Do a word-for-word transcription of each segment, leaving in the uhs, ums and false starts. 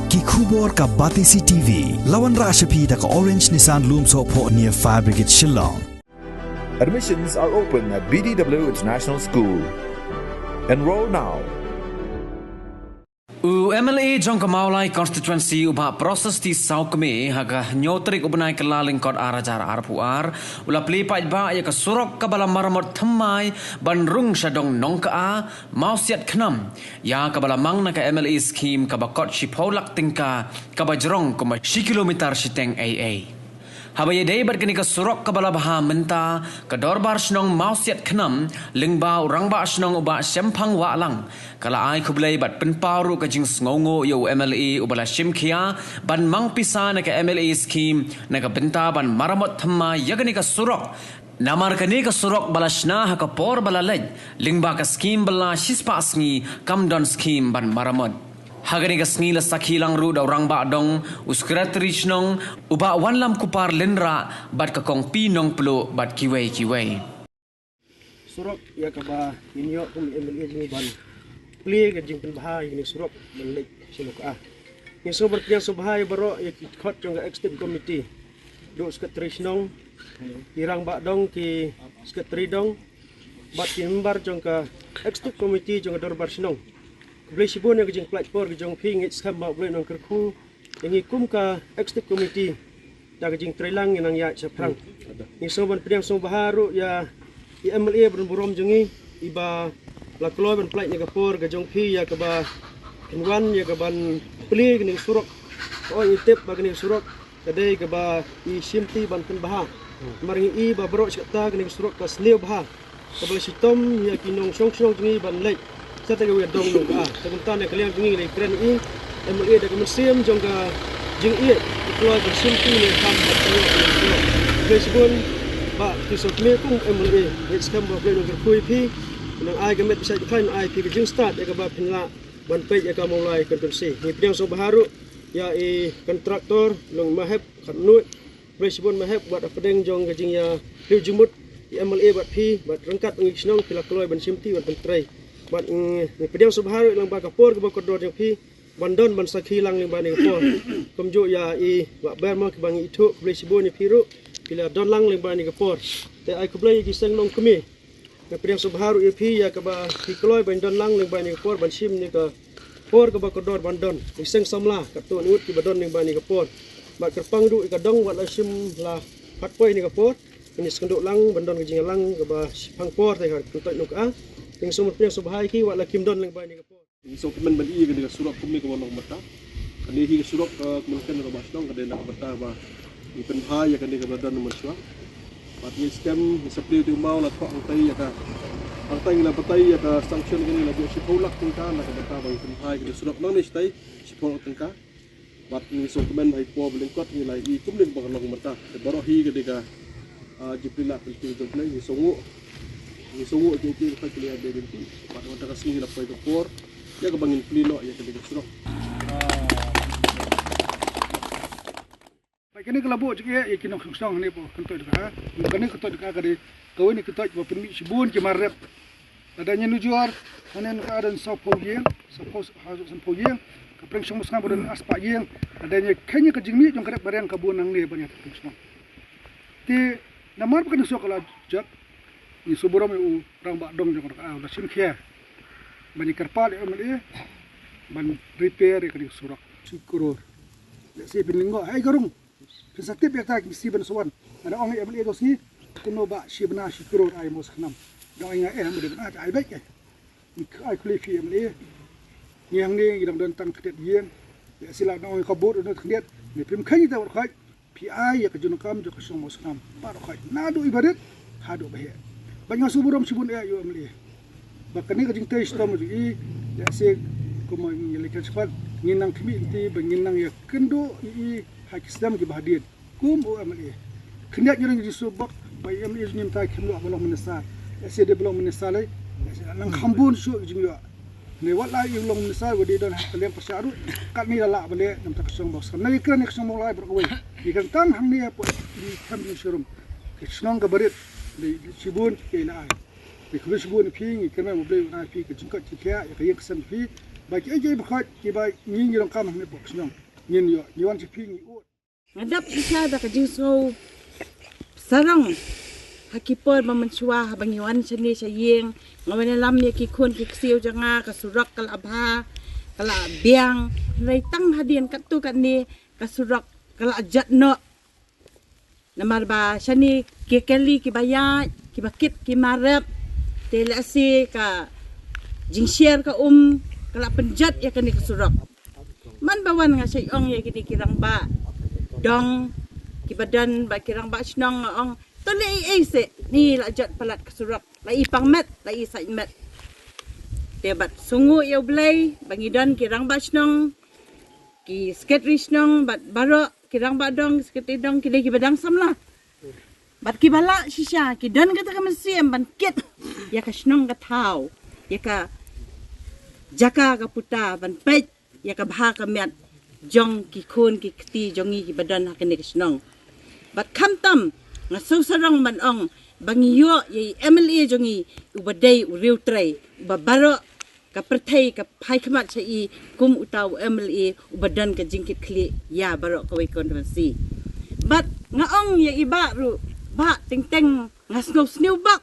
Ki khubor ka Batesi T V. La wanrah sha phi da ka Orange Nissan Lumsohphoh near Fire Brigade Shillong. Admissions are open at B D W International School. Enroll now. U M L A jong ka Mawlai Constituency u Bah Prasasti Sawkmie ha ka hynñiew tarik u bnai Kyllalyngkot ar hajar arphew ar u la plie paidbah ïa ka surok kaba la maramot thymmai ban rung sha dong Nongka, Mawsiat Khnam, ïa kaba la mang na ka M L A scheme kaba kot shiphew lak tyngka kaba jrong kumba shi kilometer shiteng ei ei. Haba ïadei bad kane ka surok kaba la bha mynta, ka Dorbar Shnong Mawsiat Khnam lyngba u Rangbah Shnong u Bah Shemphang Wahlang ka la ai khublei bad pynpaw ruh ka jingsngewnguh ïa u M L A uba la shim khia ban mang pisa na ka M L A scheme na ka bynta ban maramot thymmai ïa kane ka surok. Namar kane ka surok ba la shna ha ka por ba la leit lyngba ka scheme ba la shispah sngi kam don scheme ban maramot. Ha kane ka sngi la sakhi lang ruh da u Rangbah Dong, u Secretary Shnong, u Bah Wanlam Kupar Lynrah bad ka Kong P. Nongpluh bad kiwei kiwei. Surok ïa kaba ngin ïoh kum M L A jong ngi ban plie ka jingpynbha ïa kane surok ban leit sha Nongka. Ngi sngewbha ban pdiang sngewbha ïa baroh ïa ki khot jong ka Executive Committee, duh Secretary Shnong, ki Rangbah Dong, ki Secretary Dong bad ki member jong ka Executive Committee jong ka Dorbar Shnong. Khublei shibun ïa ka jingpynlait por ka jong phi, ngeit skhem ba U Blei un nang kyrkhu ïa ngi kum ka Executive Committee da ka jingtrei lang ïa nang ïaid shaphrang. Ngi sngewbha ban pdiang sngewbha ruh ïa i M L A ba don burom jong ngi, iba la kloi ban pynlait ïa ka por ka jong phi ïa kaba phin wan ïa kaban plie kane ka surok. Ka oi ngi tip ba kane ka surok ka dei kaba i shimti ban pynbha. Namar ngi i ba baroh shi katta kane ka surok ka sniew bha, kaba la shitom ïa ki nongshong shnong jong ngi ban leit sha kata kawei ka dong Nongka. Te kumta na ka liang jong ngi ngi la kren ïa i M L A da ka mynsiem jong ka jingïeit, ka kloi ban shimti ne ka kam ban pynïoh. Khublei shibun Bah Sawkmie kum M L A, ngeit skhem ba U Blei un nang kyrkhu ïa phi, un nang ai ka met bishai bthai, un nang ai phi ka jingstad ïa kaba phin lah ban peit ïa ka Mawlai Constituency. Ngi pdiang sngewbha ruh ïa i kontraktor Long Mahep Khatnuid, Khublei shibun Mahep, wat hapdeng jong ka jingïakhih jingmut i M L A bad phi, bad ryngkat ngi ki shnong phi la kloi ban shimti ban pyntrei. Bad ngi pdiang sngewbha ruh lyngba ka por kaba kordor jong phi ban don ban sakhi lang lyngba kane ka por. Kumjuh ïa i Bah Ber mo kiba ngi ithuh, khublei shibun ïa phi ruh, phi la don lang lyngba kane ka por. Te ai khublei ïa ki seng nongkmie. Nga pdiang sngewbha ruh ïa phi ïa kaba phi kloi ban don lang lyngba kane ka por ban shim kane ka por kaba kordor ban don. Ki seng samla katto katne ngut kiba don lyngba kane ka por. Bad kyrpang ruh ïa ka dong wat la shim la pat poi kane ka por. Ngi sngewdon lang ban don ka jingïalang kaba shiphang por te ha kyntoit Nongka. Ngi sngewbha pdiang sngewbha ïa ki wat la kim don lyngba kane ka por. Ngi sngewkmen ban ïohi ïa kane ka surok kumne kaba long mynta. Kane hi ka surok, eh, kumne ka dei na ka bynta ba ngi pynbha ïa kane kaba la don mynshuwa. Bad ngi skhem ngi sa plie u maw la thoh hangtai ïa ka, hangtai ngi la batai ïa ka sanction kane la buh shiphew lak tyngka na ka bynta ba ngi pynbha ïa kane ka surok nangne shatai shiphew lak tyngka. Bad ngi sngewkmen ha i por ba lyngkot ngi la ïohi kumne kaba ka long mynta. Te baroh hi ka dei ka, ah, jingplie lad pynthikna jong U Blei, ngi sngewnguh. Ngi sngewnguh jong u Blei ka pynthikna jong U Blei. Bad mynta ka sngi la poi ka por ïa kaba ngin plie noh ïa ka dei ka surok. Bad kane ka la buh jingeh ïa ki nongshong shnong hangne hapoh kyntoit Nongka. Kane ka kyntoit Nongka ka dei kawei na ki kyntoit ba pynmih shibun ki mar rep. Lada ngi nujor, hangne Nongka don sawphew ïing, sawphew, ha, sawphew ïing, ka pdeng shong Mawsnam ba don arspah ïing. Lada ngi kheiñ ïa ka jingmih jong ka rep ba riang ka bun nangne ban ïa ka pdeng shong. Te namar ba kane ka surok ka la jot, ngi sngewburom ïa u Rangbah Dong jong ka Nongka, u la shim khia ban ïa kyrpad ïa u M L A ban repair ïa kane ka surok. Shi klur. Lehse phin lyngngoh ha i ka rung. Phin sa tip ïa kata ki sngi ban sa wan. Nga dang ong ïa M L A to sngi, kumno ba shi bnai shi klur ai Mawsiat Khnam. Dang ong ïa nga, eh, ma dei bnai ai beit eh. Ngi ai khlieh phi M L A. Ngi hangne ngi dang don tang khyndiat ïing. Lehse la dang ong ïa ka bud, don khyndiat. Ngi phim kheiñ ïa kata wat khoit. Phi ai ïa ka junom kam jong ka shnong Mawsiat Khnam baroh khoit, naduh i barit haduh baheh. Bad nga sngewburom shibun eh ïa u M L A. Ba kane ka jingtrei shitom jong i, lehse kumba ngi la kren shakhmat, ngin nang khmih lynti ba ngin nang ïakynduh ïa i ha ki snem kiba hadien kum u M L A. Khyndiat ngi rung jingsngewbok ba i M L A jong ngi mynta kim lah ban long minister. Lehse dei ban long minister lei, lehse nang kham bun shuh ki jingïoh. Ne wat la i long minister, wat dei don ha ka liang pyrshah ruh, katne la lah ban leh na ka bynta ka shnong Mawsiat Khnam. Ngi kren ïa ka shnong Mawlai baroh kawei. Ngi kren tang hangne hapoh i camp Nongshierum, ka shnong ka barit. Dei shibun kiei la ai. Ngi khublei shibun ïa phi, ngi kyrmen ba U Blei un ai phi ka jingkoit jingkhiah ïa ka ïing ka sem phi. Ba ki ei ki ei ba khoit kiba ngi ngi long kam hangne pok shnong. Ngin ïoh ngi wan sha phi ngi ut. Nga dap shisha da ka jingsngew sarong ha ki por ba mynshuwa haba ngi wan shane sha ïing. Nga wan ïalam ïa ki khun ki ksiew jong nga, ka surok ka la bha, ka la biang. Hynrei tang hadien katto katne ka surok ka la jot noh. Namar ba shane ki kali kiba ïaid, kiba kit ki marep. Te lehse ka jingsher ka um ka la pynjot ïa kane ka surok. Man ba wan nga shait ong ïa kine ki rangbah dong kiba don bad ki rangbah shnong, nga ong to leh ei ei seh, ni la jot palat ka surok, la i pang met, la i sait met. Te bad sngewnguh ïa U Blei ba ngi don ki rangbah shnong, ki sekretari shnong bad baroh ki rangbah dong, ki sekretari dong, ki dei kiba dang samla. Bad kiba lah shisha, ki don kata ka mynsiem ban kit ïa ka shnong ka thaw, ïa ka jaka ka puta, ban peit ïa ka bha ka miat jong ki khun ki kti jong ngi kiba don ha kane ka shnong. Bad khamtam nga sngewsarong ban ong ba ngi ïoh ïa i M L A jong ngi uba dei u riewtrei, uba baroh ka pyrthei ka phai khmat sha i kum uta u M L A uba don ka jingkitkhlieh ïa baroh kawei ka constituency. Bad nga ong ïa i bah ruh, bah, teng teng nga sngew sniew bok.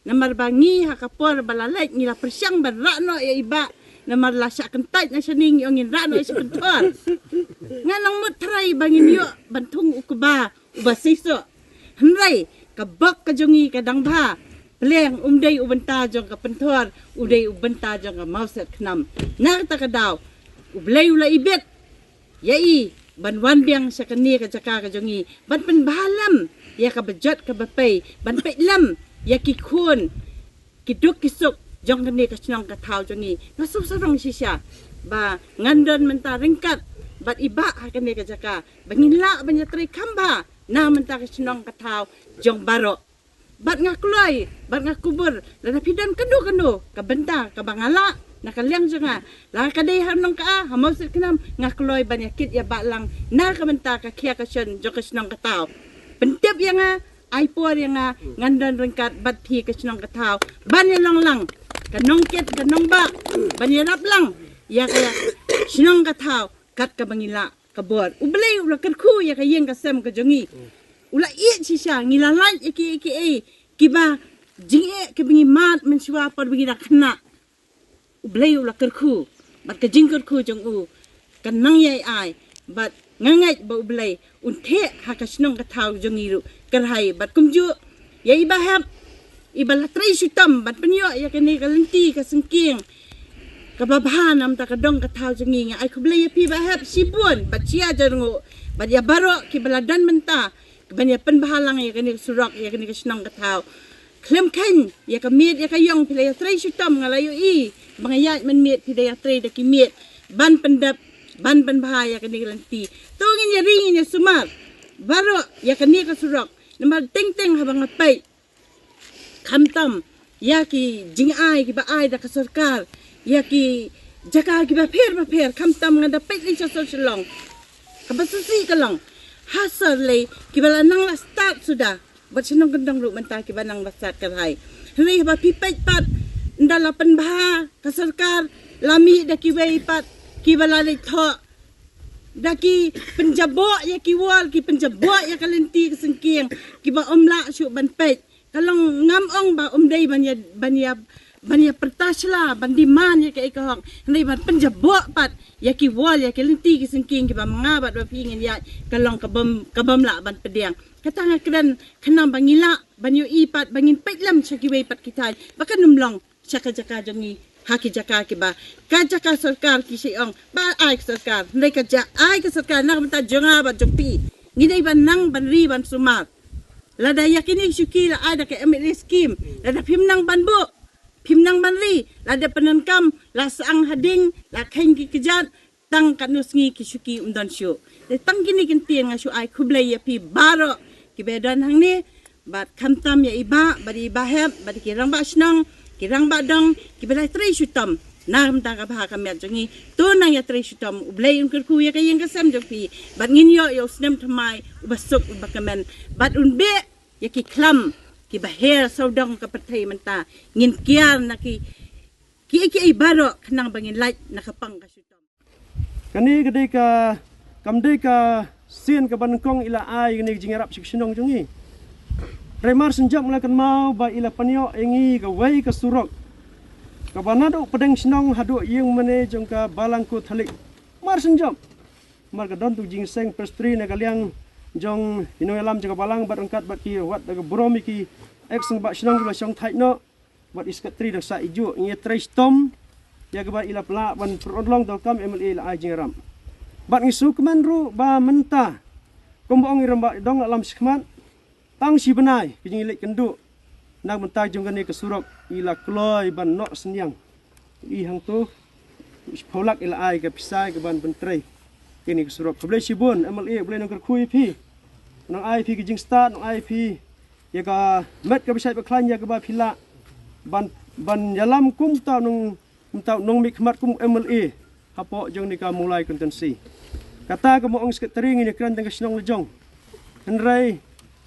Namar ba ngi ha ka por ba la leit ngi la pyrshang ban rah noh ïa i bah. Namar la shah kyntait na shane ngi ong ngin rah noh ïa shi pynthor. Nga nang mut trai ba ngin ïoh ban thung u kba uba seisoh. Hynrei ka bok ka jong ngi ka dang bha. Pleng, um dei u bynta jong ka pynthor, u dei u bynta jong ka mawsiat khnam. Na kata ka daw U Blei u la ibit ïa i ban wan biang sha kane ka jaka ka jong ngi, ban pynbha lem ïa kaba jot kaba pei, ban peit lem ïa ki khun ki duk ki suk jong kane ka shnong ka thaw jong ngi. Nga sngewsarong shisha ba ngan don mynta ryngkat bad i bah ha kane ka jaka ba ngin lah ban ïatrei kham bha na mynta ka shnong ka thaw jong baroh. Bad nga kloi bad nga kubur, lada phi don kano kano ka bynta kaba nga lah na ka liang jong nga, la ka dei ha nongka, ha mawsiat khnam, nga kloi ban ïa kit ïa bah lang na ka bynta ka khia ka shon jong ka shnong ka thaw. Pyntip ïa nga, ai por ïa nga, ngan don ryngkat bad phi ka shnong ka thaw ban ïa long lang ka nongkit ka nongbah, ban ïa rap lang ïa ka shnong ka thaw kat kaba ngi lah ka bor. U Blei u la kyrkhu ïa ka ïing ka sem ka jong ngi. U la ïeit shisha, ngi la lait ïa ki, ïa ki ei kiba jingeh kiba ngi mad mynshuwa por ba ngi da khynnah. U Blei u la kyrkhu bad ka jingkyrkhu jong u kan nang ïai ai. Bad nga ngeit ba U Blei un theh ha ka shnong ka thaw jong ngi ruh kyrhai. Bad kumjuh ïa i bah hep, i ba la trei shitom ban pynïoh ïa kane ka lynti ka syngkien kaba bha na mynta ka dong ka thaw jong ngi. Nga ai khublei ïa phi bah hep shibun bad shia jyrnguh bad ïa baroh kiba la don mynta ban ïa pynbha lang ïa kane ka surok, ïa kane ka shnong ka thaw. Khlem kheiñ ïa ka miet ïa ka ïong phi la ïa trei shitom, nga la ïohi ba nga ïaid mynmiet phi da ïa trei da ki miet ban pyndep ban pynbha ïa kane ka lynti. To ngin ïa ri ngin ïa sumar baroh ïa kane ka surok. Namar teng teng haba nga peit khamtam ïa ki jingai kiba ai da ka sorkar ïa ki jaka kiba pher ba pher, khamtam nga da peit lei sha sor Shillong. Kaba shisha ka long ha sor lei kiba la nang la start suda. Bad shnong kyndong ruh mynta kiba nang ba start kyrhai. Hynrei haba phi peit pat ynda la pynbha ka sorkar, la mih da kiwei pat kiba la leit thoh da ki pynjaboh ïa ki wall, ki pynjaboh ïa ka lynti ka syngkien kiba ym lah shuh ban peit. Ka long ngam ong ba um dei ban ïa, ban ïa, ban ïa pyrta shla, ban demand ïa kaei ka hok. Hynrei ban pynjaboh pat ïa ki wall, ïa ki lynti ki syngkien kiba ma nga bad ba phi ngin ïaid, ka long ka bym, ka bym lah ban pdiang. Kata nga kren khnang ba ngi lah ban ïohi pat ba ngin peit lem sha kiwei pat ki thaiñ ba kan ym long sha ka jaka jong ngi ha ki jaka kiba ka jaka sorkar ki shait ong ba ai ka sorkar. Hynrei ka ja ai ka sorkar na ka bynta jong nga bad jong phi. Ngi dei ban nang ban ri ban sumar. Lada ïa kine ki shuki la ai da ka M L A scheme, lada phim nang ban buh, phim nang ban ri, lada pyndonkam la sah ha ding, la kheiñ ki kjat, tang katno sngi ki shuki ym don shuh. Te tang kine ki ktien nga shu ai khublei ïa phi baroh kiba don hangne, bad khamtam ïa i bah, bad i bah hep, bad ki rangbah shnong, ki rangbah dong kiba la trei shitom na ka bynta ka bha ka miat jong ngi. To nang ïa trei shitom, U Blei un kyrkhu ïa ka ïing ka sem jong phi bad ngin ïoh ïa u snem thymmai uba suk uba kmen bad un beh ïa ki khlam kiba her sawdong ka pyrthei mynta. Ngin kiar na ki Kiei kiei baroh khnang ba ngin lait na ka pang ka shitom. Kane ka dei ka, kam dei ka sien kaba nyngkong i la ai kane ka jingïarap sha ka shnong jong ngi. Hynrei mar shen jop nga la kynmaw ba i la pynïoh ïa ngi kawei ka surok kaba naduh pdeng shnong haduh ïing mane jong ka Balang Catholic. Mar shen jop. Mar ka don tu jingseng pastri na ka liang jong i nongïalam jong ka Balang bad ryngkat bad ki wat da ka burom ïa ki ex rangbah shnong ki la shong thait noh. Bad i secretary dang sah ijuh, ngi trei shitom ïa kaba i la pynlah ban pynlong da u kam M L A i la ai jingïarap. Bad ngi sngewkmen ruh ba mynta kumba ong i Rangbah Dong la lam shakhmat, tang shi bnai ka jingleit kynduh na ka bynta jong kane ka surok i la kloi ban noh synñiang. I hangto shiphew lak i la ai ka pisa ka ban pyntrei kane ka surok. Khublei shibun M L A, khublei nongkyrkhu ïa phi. Nang ai phi ka jingstad, nang ai phi ïa ka met kaba shait ba khlaiñ ïa kaba phi lah ban, ban ïalam kumta nong, kumta nongmihkhmat kum M L A hapoh jong kane ka Mawlai constituency. Kata kaba ong secretary, ngin ïakren tang ka shnong la jong. Hynrei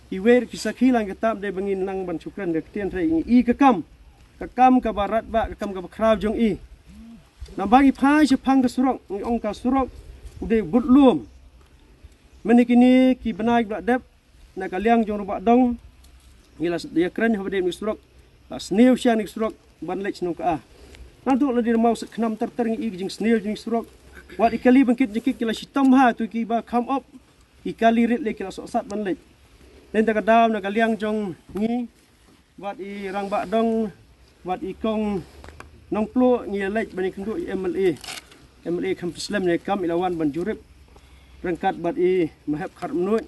iwei ki sakhi lang kitab dei ba ngin nang ban shu kren da ka ktien, hynrei ngi i ka kam, ka kam kaba radbah, ka kam kaba khraw jong i. Naba ngi phai shaphang ka surok, ngi ong ka surok u dei but lum. Mynne kine ki bnai ba la dep, na ka liang jong Rangbah Dong ngi la ïakren haba dei ka surok, la sniew sha kane ka surok ban leit shnong ka. Nangtu la dei mawsat khnam ter ter ngi i ka jingsniew jong kane ka surok. Wat i kali ban kit jingkit ki la shitom ha, tu kiba kham op, i kali rit lei ki la sohsat ban leit. Lei na ka daw na ka liang jong ngi, wat i Rangbah Dong, wat i Kong Nongpluh, ngi leit ban ïakynduh i M L A. M L A kham pynslem ne kam, i la wan ban jurip ryngkat bad i Mahep Kharmnuid,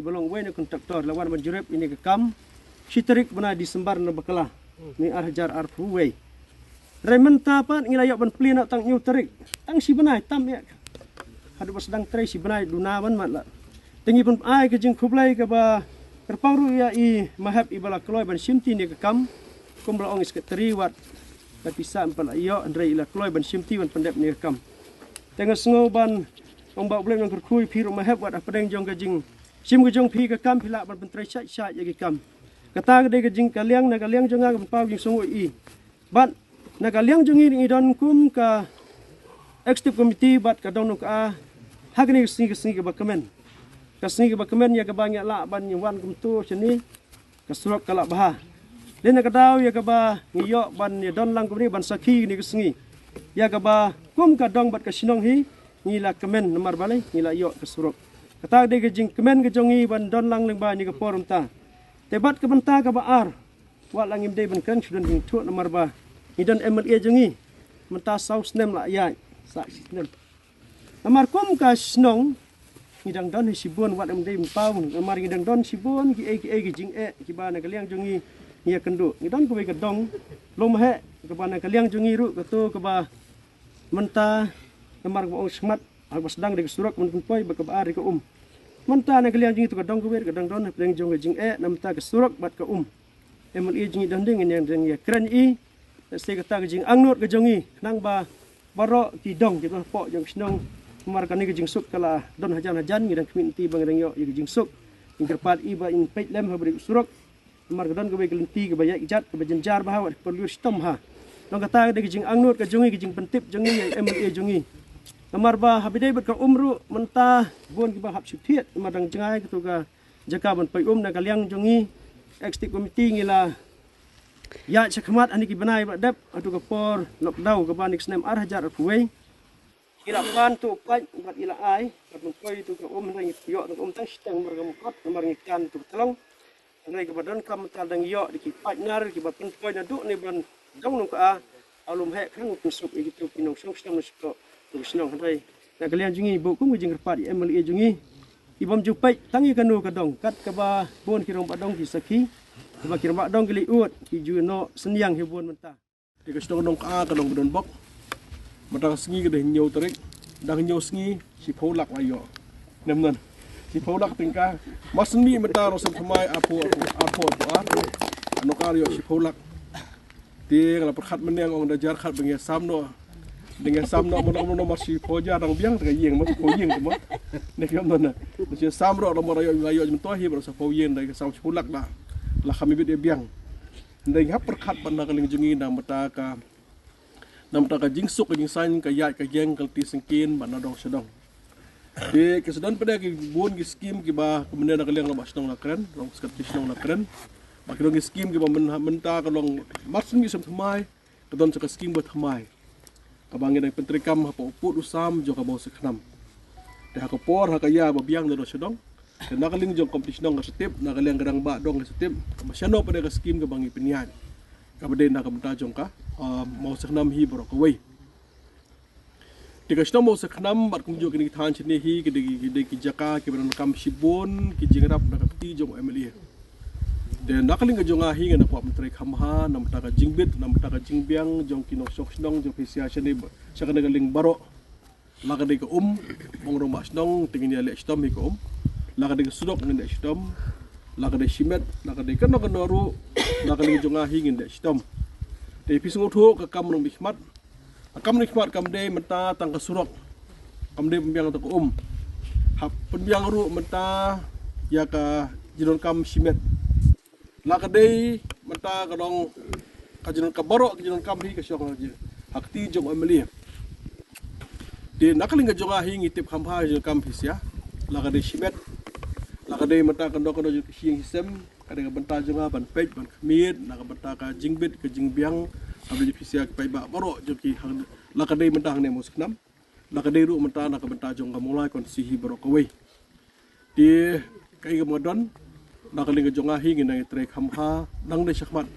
iba long uwei na kontraktor, i la wan ban jurip ïa kane ka kam. Shi tarik bnai Disembar na bakla, ne ar hajar arphew wei. Hynrei mynta pat ngi la ïoh ban plie na tang hynñiew tarik, tang shi bnai tam ïa. Haduh ba sdang trei shi bnai duna ban mat la. Te ngi pyn-ai ka jingkhublei kaba kyrpang ruh ïa i Mahep iba la kloi ban shimti ne ka kam. Kumba la ong i secretary, wat ka pisa em pat la ïoh, hynrei i la kloi ban shimti ban pyndep ne ka kam. Te nga sngew ban ong ba U Blei un kyrkhu ïa phi ruh Mahep, wat hapdeng jong ka jingshim ka jong phi ka kam phi lah ban pyntrei shait shait ïa ki kam. Kata ka dei ka jing, ka liang, na ka liang jong nga ka pynpaw jingsngew ïa i. Bad na ka liang jong ngi, ngi don kum ka executive committee bad ka Dong Nongkha ha kane ka sngi, ka sngi kaba kmen. Ka sngi kaba kmen ïa kaba ngi lah ban ïa wan kumto shane, ka surok ka la bha. Dei na ka daw ïa kaba ngi ïoh ban ïa don lang kumne ban sakhi kane ka sngi, ïa kaba kum ka dong bad ka shnong hi ngi la kmen namar balei, ngi la ïoh ka surok. Kata dei ka jingkmen ka jong ngi ban don lang lyngba kane ka por mynta. Te bad ka bynta kaba ar, wat la ngim dei ban kren shu don jingthoh namar ba ngi don M L A jong ngi mynta saw snem la ïaid, sa shi snem. Namar kum ka shnong ngi dang don hi shibun, wat ngim dei ban paw, namar ngi dang don shibun kiei kiei ki jingeh kiba na ka liang jong ngi ngi ïakynduh. Ngi don kawei ka dong Lum Heh kaba na ka liang jong ngi ruh, kato kaba mynta namar kaba ong shakhmat ha kaba sdang da ka surok ban pynpoi bad kaba ar da ka um. Mynta na ka liang jong ngi to ka dong kawei ka dang don hapdeng jong ka jingeh na mynta ka surok bad ka um. M L A jong ngi dang ding, ngi dang ïakren ïa i. Lehse kata ka jingangnud ka jong ngi khnang ba baroh ki dong kiba hapoh jong ka shnong, namar kane ka jingsuk ka la don hajan hajan, ngi dang khmih lynti ba ngi dang ïoh ïa ka jingsuk. Ngi kyrpad ïa i ba in peit lem ha bri surok. Namar ka don kawei ka lynti kaba ïaid kjat kaba jynjar bha, wat ka pyrlur shitom bha. Long kata ka dei ka jingangnud ka jong ngi, ka jingpyntip jong ngi ïa i M L A jong ngi. Namar ba haba dei bad ka um ruh mynta bun kiba hap shu thied namar dang jngai kato ka jaka ban poi um. Na ka liang jong ngi executive committee ngi la ïaid shakhmat ha kine ki bnai ba dep, haduh ka por lockdown kaba ha kane ka snem ar hajar arphew wei. Ngi la pan to u paip bad ngi la ai, bad ngi poi to ka um, hynrei ngi ïoh to ka um tang shiteng namar ka mukot, namar ngi kan to ka tlong. Hynrei kaba donkam mynta dang ïoh da ki partner kiba pynpoi naduh ne ban Dong Nongkha ha Lum Heh khnang ban pynsuk ïa kito ki nongshong shnong nongshong to ka shnong. Hynrei na ka liang jong ngi bad kum ka jingkyrpad ïa i M L A jong ngi, i bym ju peit tang ïa kano ka dong, kat kaba bun ki rangbah dong ki sakhi, kaba ki rangbah dong ki leit ud, ki ju noh synñiang hi bun mynta. Te ka shnong Nongkha ka dong ba don bok. Mynta ka sngi ka dei hynñiew tarik, dang hynñiew sngi shiphew lak la ïoh. Nem nan shiphew lak tyngka. Mar shen mih mynta ruh sem thymmai arphew, arphew, arphew, arphew ar. Nongkha la ïoh shiphew lak. Te nga la pyrkhat mynne nga ong da jar khat ba ngi sam noh. Da ngi sam noh mynno mynno mar shiphew jar dang biang te ka ïing, mar shiphew ïing te mo. Ne ki ong mynno na. Shi sam ruh la mar ïoh, la ïoh mynto hi ba la shiphew ïing, da ka sam shiphew lak da. La kham bit ïa biang. Hynrei ngi hap pyrkhat bad na ka liang jong ngi na bynta ka Namar ka jingsuk ka jingsaiñ, ka ïaid ka ïeng, ka lynti syngkien bad na dong sha dong. Te ki sa don pat de ki bun ki skim kiba kumne na ka liang Rangbah Shnong la kren, Rangbah Secretary Shnong la kren. Ba ki don ki skim kiba myn-, mynta ka long mar snem snem thymmai, ka don sa ka skim ba thymmai kaba ngi dang pyntreikam hapoh u pud u sam jong ka Mawsiakhnam. Te ha ka por ha ka ïa ba biang na dong sha dong, te na ka liang jong ka Committee Shnong ka sa tip, na ka liang ka Rangbah Dong ka sa tip kaba shano pat de ka skim kaba ngi pynïaid, kaba dei na ka bynta jong ka, ah, Mawsiakhnam hi baroh kawei. Te ka shnong Mawsiakhnam bad kumjuh kine ki thaiñ shane hi ki dei ki, ki dei ki jaka kiba donkam shibun ki jingïarap na ka kti jong u M L A. Te na ka liang ka jong nga hi ngan ïa kwah ban trei kham bha na ka bynta ka jingbit, na ka bynta ka jingbiang jong ki nongshong shnong jong phi sha shane ba, sha kane ka liang baroh. La ka dei ka um, ong u Rangbah Shnong te ngin ïa leh shitom hi ka um. La ka dei ka surok ngin leh shitom. La ka dei shimet, la ka dei kano kano ruh, na ka liang ka jong nga hi ngin leh shitom. Te phi sngewthuh ka kam nongmihkhmat. Ka kam nongmihkhmat kam dei mynta tang ka surok, kam dei pynbiang tang ka um. Hap pynbiang ruh mynta ïa ka jingdonkam shimet. La ka dei mynta ka dong ka jingdon, ka baroh ka jingdonkam hi ka shong ha kti jong u M L A. Te na ka liang ka jong nga hi ngi tip kham bha ka jingdonkam phi sha. La ka dei shimet, la ka dei mynta kano kano jong ka shyieng shisem, ka dei ka bynta jong nga ban peit ban khmied na ka bynta ka jingbit ka jingbiang, ka dei phi sha ki paidbah baroh jong ki hang, la ka dei mynta hangne Mawsiakhnam, la ka dei ruh mynta na ka bynta jong ka Mawlai constituency hi baroh kawei. Te kaei kaba nga don, na ka liang ka jong nga hi ngin nang ïa trei kham bha nangne shakhmat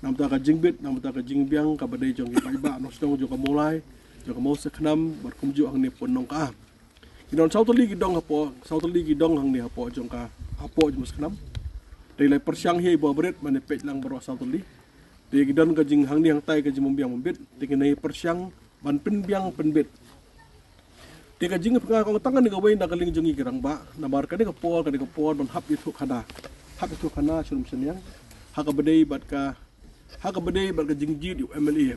na ka bynta ka jingbit, na ka bynta ka jingbiang kaba dei jong ki paidbah nongshong jong ka Mawlai, jong ka Mawsiakhnam bad kumjuh hangne Pynlong ka. Ki don saw tylli ki dong hapoh, saw tylli ki dong hangne hapoh jong ka, hapoh jong Mawsiakhnam. Te la pyrshang hi ba bret mane peit lang baroh saw tylli. Te ki don ka jing hangne hangtai ka jingmbiang mbit, te ki nang ïa pyrshang ban pynbiang pynbit. Te ka jingpynga kong tang kane kawei na ka liang jong ngi ki rangbah, namar kane ka por, kane ka por ban hap ïathuh khana. Hap ïathuh khana sha rum sha niang ha kaba dei bad ka, ha kaba dei bad ka jingjied u M L A.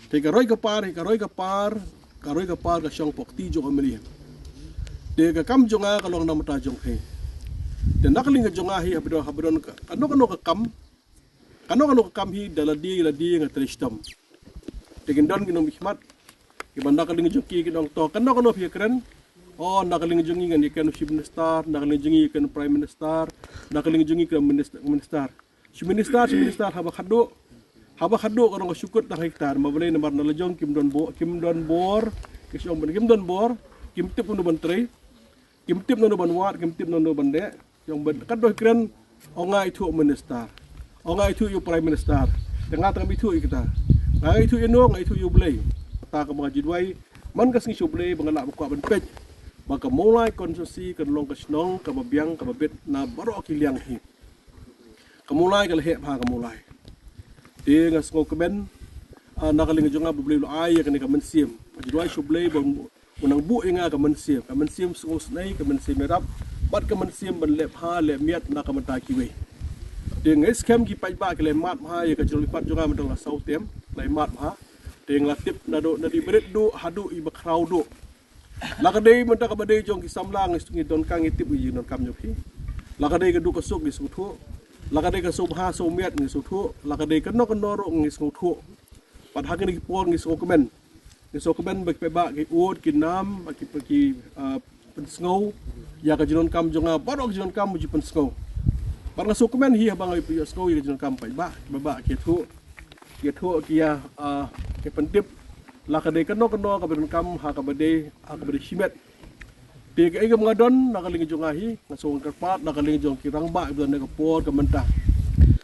Te ka roi ka par, ka roi ka par, ka roi ka par ka shong hapoh kti jong u M L A. Te ka kam jong nga ka long na ka bynta jong phi. Te na ka liang ka jong nga hi haba don, haba don ka, kano kano ka kam, kano kano ka kam hi da lade lade nga trei shitom. Te kin don ki nongmihkhmat kiba na ka liang jong ki kin ong to kano kano phi ïa kren. O, na ka liang jong ngi ngan ïa kren u Chief Minister, na ka liang jong ngi ïa kren u Prime Minister, na ka liang jong ngi kren minister, minister. Chief Minister, Chief Minister haba khadduh, haba khadduh ka dang ka shu kut tang ha ki ktar, ma balei? Namar na la jong kim don bor, kim don bor, ki shong ban kim don bor, kim tip kumno ban trei, kim tip kumno ban wad, kim tip kumno ban dei. Jong ban katno kren, o nga ithuh minister, o nga ithuh ïa u Prime Minister. Te nga tang ithuh ïa kita, nga ithuh ïa no, nga ithuh ïa u Blei. Kata kaba nga ju duwai man ka sngi sha u Blei ba nga lah ba kwah ban peit ba ka Mawlai constituency kan long ka shnong kaba biang kaba bit na baroh ki liang hi. Ka Mawlai ka la heh bha ka Mawlai. Te nga sngewkmen, ah, na ka liang jong nga ba u Blei u la ai ïa kane ka mynsiem. Nga ju duwai sha u Blei ba u nang buh ïa nga ka mynsiem, ka mynsiem sngewsynei, ka mynsiem ïarap bad ka mynsiem ban leh bha leh miat na ka bynta kiwei. Te nga ngeit skhem ki paidbah ki la mad bha ïa ka jingmihkhmat jong nga mynta la saw term, la mad bha. Te nga la tip naduh nadih barit duh haduh i bakhraw duh. La ka dei mynta kaba dei jong ki samla ngi, ngi donkam, ngi tip ïa ki jingdonkam jong ki. La ka dei ka duk ka suk ngi sngewthuh. La ka dei ka sngewbha sngewmiat ngi sngewthuh. La ka dei kano kano ruh ngi sngewthuh. Bad ha kine ki por ngi sngewkmen, ngi sngewkmen ba ki paidbah ki ud ki nam, ba ki, ba ki, ah, pynsngew ïa ka jingdonkam jong nga, baroh ka jingdonkam ba ki pynsngew. Bad nga sngewkmen hi haba nga ïohsngew ïa ka jingdonkam paidbah, paidbah ki ïathuh, ki ïathuh ki ïa, ah, ki pyntip la ka dei kano kano kaba donkam ha kaba dei, ha kaba dei shimet. Te kaei kaba nga don na ka liang jong nga hi, nga sngewkyrpad na ka liang jong ki rangbah kiba don ha ka por ka mynta.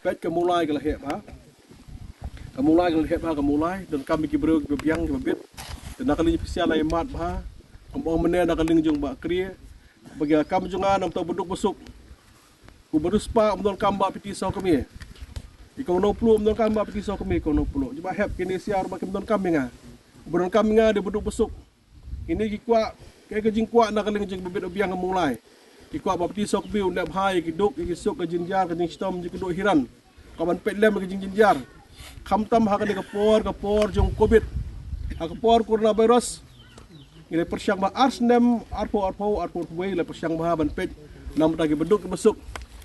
Peit ka Mawlai ka la heh bha. Ka Mawlai ka la heh bha ka Mawlai, donkam ïa ki briew kiba biang kiba bit. Te na ka liang pisa la mad bha. Kam ong mynne na ka liang jong Bah Kri, ba ki kam jong nga namar ba duk ba suk. Uba riewspah um donkam ba pynti saw kmie. I kong Nongpluh um donkam ba pynti saw kmie, kong Nongpluh. Jubab hep kine siar ba kim donkam ïa nga. Uba donkam ïa nga dei ba duk ba suk. Kine ki kwah, kaei ka jingkwah na ka liang jong ba bit ba biang ka Mawlai. Ki kwah ba pynti saw kmie, u nep bha ïa ki duk, ïa ki suk, ka jingjia, ka jingshitom, jingkynduh hiran. Ka ban peit lem ka jingjynjar. Khamtam ha kane ka por, ka por jong covid, ha ka por coronavirus. Ngi la pyrshang bha ar snem, arphew arphew, arphew arphew wei la pyrshang bha ban peit namar ki ba duk ki ba suk,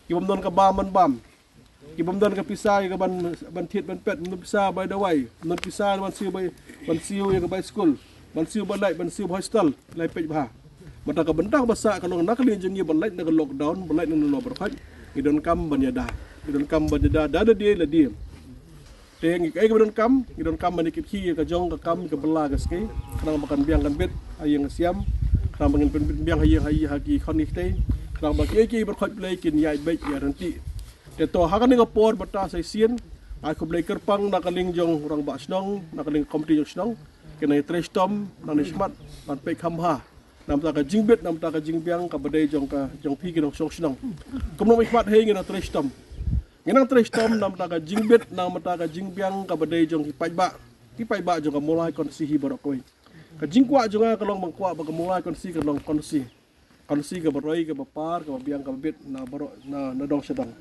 ki bym don ka bam ban bam. Ki bym don ka pisa ïa ka ban, ban thied ban pet, ym don pisa bai dawai, ym don pisa ban siew bai, ban siew ïa ka bai skul, ban siew ban lait, ban siew hostel, lai peit bha. Mynta ka bynta ba sah ka long na ka liang jong ngi ban lait na ka lockdown, ban lait na ka lockdown. Ngi donkam ban ïada, ngi donkam ban ïada da lade lade. Te ngi, kaei kaba donkam, ngi donkam ban ïa kit khie ïa ka jong ka kam, ka bylla ka skei, khnang ba kan biang kan bit ha ïing ha siam, khnang ba ngin pynbiang ha ïing ha ïing ha ki khon ki kti, khnang ba kiei kiei ba khot Blei kin ïaid beit ïaid ryntih. Te to ha kane ka por mynta sa shisien, ai khublei kyrpang na ka liang jong rangbah shnong, na ka liang ka komiti jong shnong, kin ïa trei shitom nangne shakhmat ban peit kham bha na bynta ka jingbit, na bynta ka jingbiang kaba dei jong ka, jong phi ki nongshong shnong. Kumno mynta hi ngi nang trei shitom. Ngi nang trei shitom na bynta ka jingbit, na bynta ka jingbiang kaba dei jong ki paidbah, ki paidbah jong ka Mawlai constituency hi baroh kawei. Ka jingkwah jong nga ka long ban kwah ba ka Mawlai constituency ka long constituency, constituency kaba roi, kaba par, kaba biang, kaba bit na baroh, na, na dong sha dong.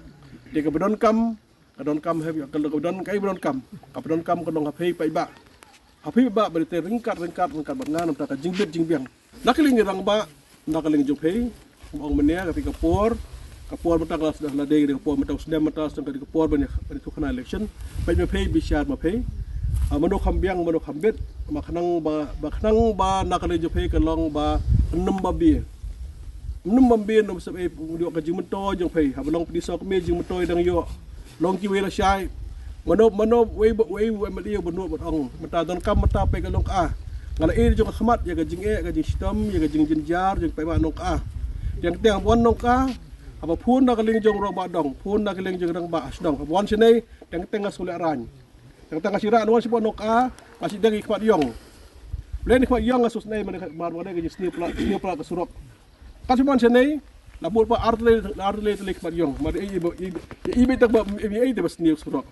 Te kaba donkam, ka donkam ha, ka, kaba don, kaei ba donkam, kaba donkam ka long ha phi paidbah, ha phi paidbah ba dei te ryngkat, ryngkat, ryngkat bad nga na bynta ka jingbit jingbiang. Na ka liang jong rangbah, na ka liang jong phi, kum ong mynne, ka dei ka por, ka por mynta ka la sdang, la dei ka dei ka por mynta u snem mynta sdang, ka dei ka por ban ïa, ban ïathuhkhana election. Peit ma phi, bishar ma phi. Ah, mano kham biang, mano kham bit, ba khnang ba, ba khnang ba na ka liang jong phi ka long ba ym nym bam bia. Ym nym bam bia, ym nym sep ei, ïoh ka jingmyntoi jong phi. Haba long phi sawkmie jingmyntoi dang ïoh. Long kiwei lashai. Mano, mano, wei, wei, wei, MLA ba nud ban ong. Mynta donkam mynta peit ka Nongkha. Nga la ïohi jong ka khmat ïa ka jingeh, ka jingshitom, ïa ka jingjynjar jong paidbah Nongkha. Teng teng haba wan Nongkha, haba phone na ka liang jong rangbah dong, phone na ka liang jong rangbah shnong. Haba wan shane, teng teng nga sngewlehrain. Teng teng nga shira wan shapoh Nongkha, nga shu deng ïa ki khmat ïong. Balei ïa ki khmat ïong nga sngewsynei, mar, mar, mar ka jingsniew palat, sniew palat ka surok. Kat shibun shane, la bud ba ar tylli, ar tylli tylli khmat ïong. Mar ei, ei, ei, ei, ei, tak ba, ei, ei, ei, te ba sniew surok.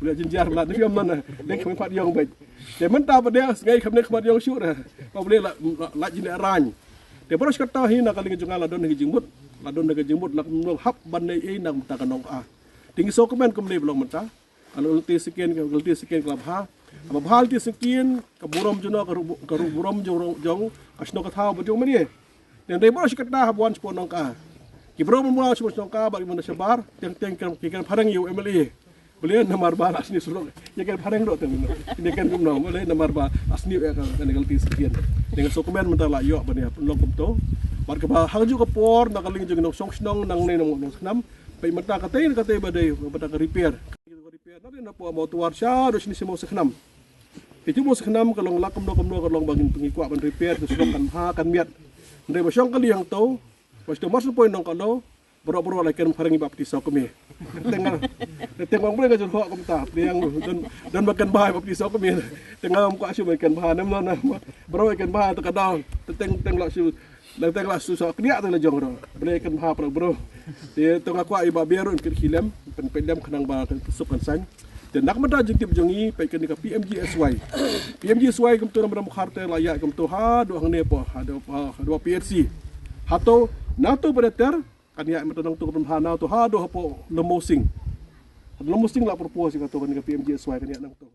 Balei jynjar ba la, ni ïong mana, dei khmat ïong beit. Te mynta ba dei, sngai khmat, khmat ïong shuh re. Ba balei la, la, la jynjar rang. Te baroh shi katta hi na ka liang jong nga la don hi ka jingmut. La don hi ka jingmut, la kum hap ban ei, ei, na mynta ka Nongkha. Te ngi sngewkmen kumne ba long mynta. Ka lynti syngkien, ka lynti syngkien ka la bha. Haba bha lynti syngkien, ka burom jong no, ka ruh, ka ruh burom jong, jong, ka shnong ka thaw, ba jong mane. Teng dei baroh shi katta haba wan shapoh Nongkha. Ki briew ban wan shapoh Nongkha, bad ki ban shabar, teng teng ki kren, ki kren phareng ïa u MLA. Balei namar ba la sniew surok. Ïa kren phareng ruh teng. Ïa kren kumno, balei namar ba la sniew ïa ka, ka lynti syngkien. Teng sngewkmen mynta la ïoh ban ïa pynlong kumto. Bad kaba ha kajuh ka por, na ka liang jong ki nongshong shnong, nangne nong, nongskhnam. Peit mynta katei, katei ba dei, mynta ka repair. Repair, na dei na poh Mawtawar shaduh shane sha Mawsakhnam. Te sha Mawsakhnam ka long la kumno kumno ka long ba ngin, ngi kwah ban repair, ka surok kan bha kan miat. Hynrei ba shong kali hangto, ba shong mar shu poi Nongkha lo, baroh baroh la kren phareng ïa ba pynti sawkmie. Teng nga, teng nga ong balei ka jyrhoh kumta, pdiang don, don ba kren bha ïa ba pynti sawkmie. Teng nga ym kwah shuh ba kren bha, nem non, baroh kren bha, te ka daw, teng teng la shu Lada teng la shu shu knieh te la jong ruh. Balei kan bha para bro. Te to nga kwah ïa ba biang ruh kit khie lem, pynpeit lem khnang ba kan suk kan saiñ. Te na ka bynta jingtip jong ngi peit kane ka PMGSY. PMGSY kumto na Mawkhar te la ïaid kumto haduh hangne poh, haduh, haduh PHC. Hato, na to ba dei ter, kan ïaid mynta nangto kan bha na to haduh hapoh Lynmawsing. Haduh Lynmawsing la propose ïa kato kane ka PMGSY kan ïaid nangto.